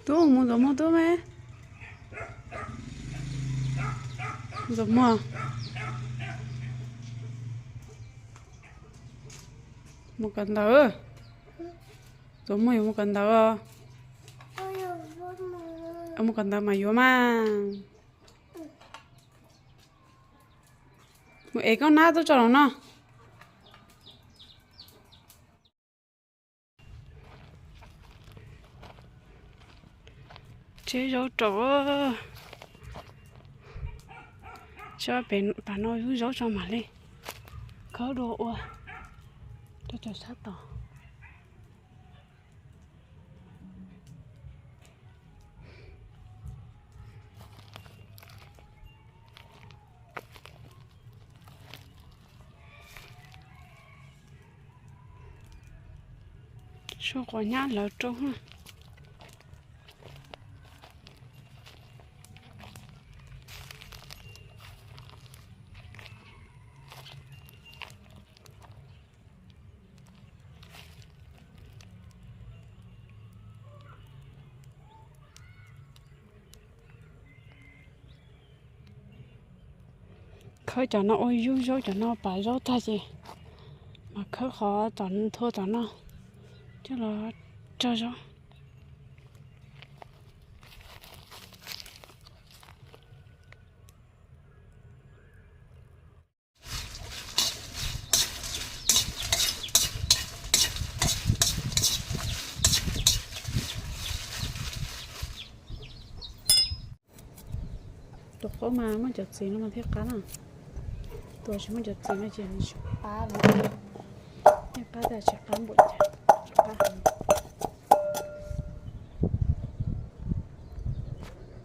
Tub mus ntxuav muag tub me. Ntxuav muag. Mus kawm ntawv. Ntxuav muag yuav mus kawm ntawv os. Mus kawm ntawv mas yuav mas. Mus ev koj nab tuaj tso los no. Tseb zaub rau. Tso pem pas no yub zaub tso mam li khawb dua ua rau cov sab tod. Suab quav nyab lawv rau. Khawb cov no ua yub zaub, cov no pas zaub tag ces mas khawb qhov tom thua tom no coj los rau zaub. Tus qaub mas muaj cov txiv no mas thiaj qab na. Tus tsis muaj cov txiv no ces nws tsis qab li. Thiaj qab tiag, tsis qab npaum cas, tsis qab heev.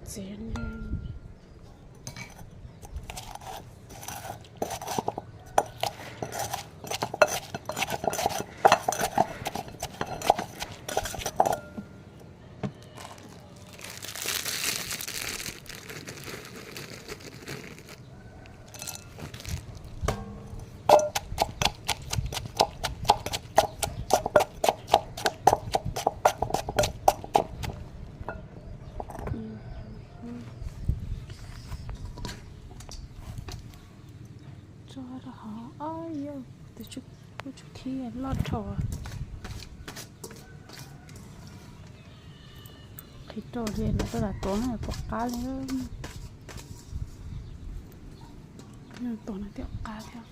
Txiv Tso rau hauv, yog tus tub khib loj dhau. Qhib rau li no tuaj lam tuav no puas qab li. Tuav no thiaj qab thiab.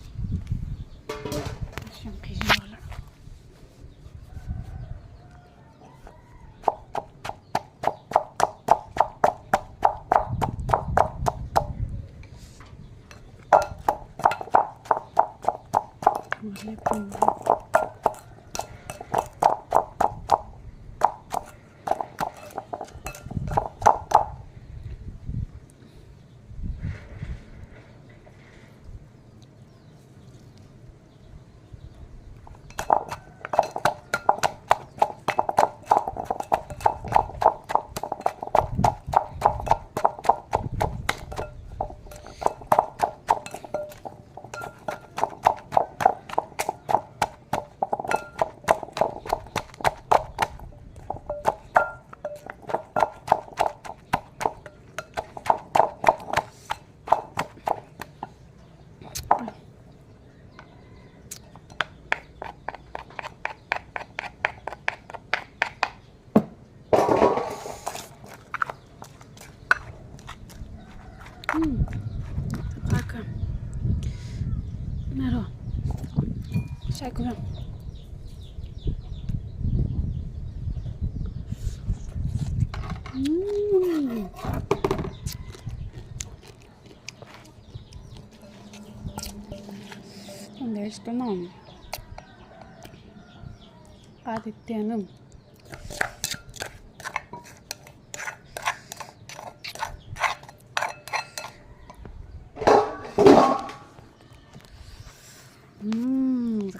Tab sis qhib zog lawm. Qab kawg. Saib kuv. Ntev tsis tau noj, qab tiag tiag na.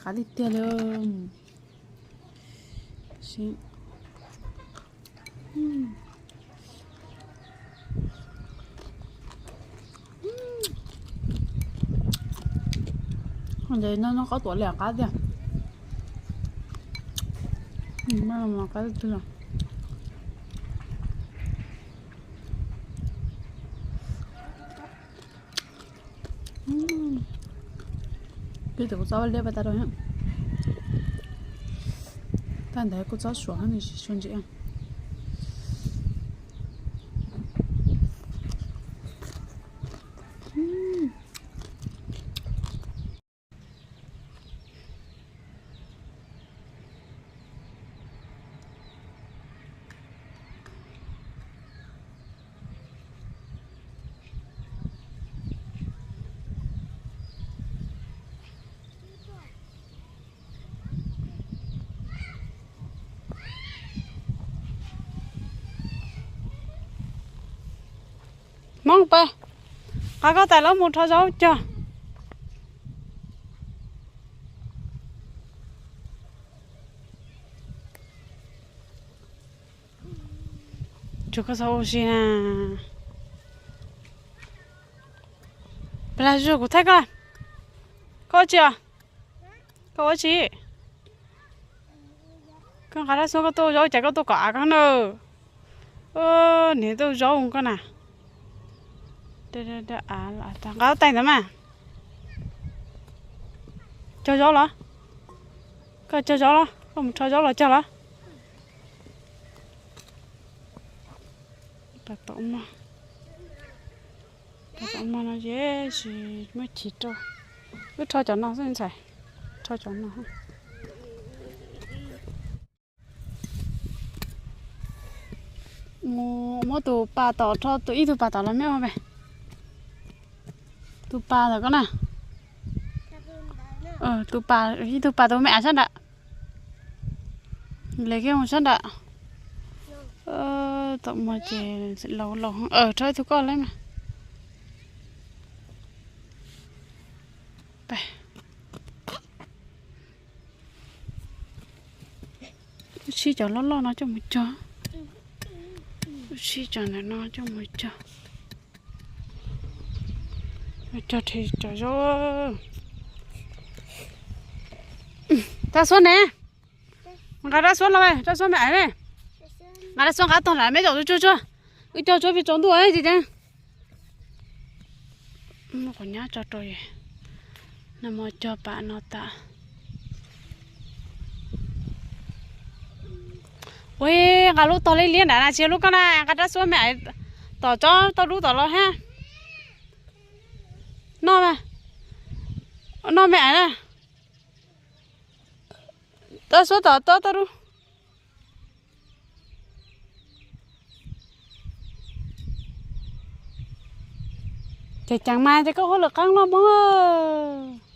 Qab tiag tiag li. Ntev no noj qab tuav li qab tiag. Qab tiag. Ib tug kuv txob liab pas tas rau. Tag ntawd kuv txob suav nws tsis tshua ntsim. Hmoob pab, nqa koj tais los mus rho zaub cog. Tsuas koj txhob ua si na. Plas, kuv thaij koj. Koj ua tsi os? Koj ua tsi? Koj nqa rab xuab koj tuaj zaub cas koj tuaj kom av koj na. Niam tuaj zaub koj na. Nqa tais ntawd mas. Cog zaub los? Koj cog zaub los? Koj mus rho zaub los cog los? Pas tom mog. Pas tom mog no ces tsis muaj chiv rau. Wb rho cov no xwb ntxhais. Rho cov no. Mus muab tus pas tom rho tus ib tug pas tom los me ua pe. Tus pas ntawm koj na. Tus pas, ib tug pas tus me av sab nram. Les kiag mus sab nram. Tom mog ces laus laus, rho ib tug koj lawm mas. Wb sib cov loj loj no coj mus cog. Wb sib cov ntawm no coj mus cog. Cog rhe cov zaub. Rab xuab ne. Nqa rab xuab los, rab xuab me aiv ne. Nqa rab xuab nqa tog lawm me zaum tsuag tsuag. Wb cog tsuag vim tsaus ntuj ces. Muab quav nyab tso rau, nag hmo cog pam no tas. Ua, nqa lub tog liab liab nrad na, tsis yog lub koj na, nqa rab xuab me aiv tom tsob tauj dub tom los hab. Noj, noj me aiv na. Rab xuab tom tsob tauj dub. Ces ceev mas ces koj ua lwm qeeb loj mog.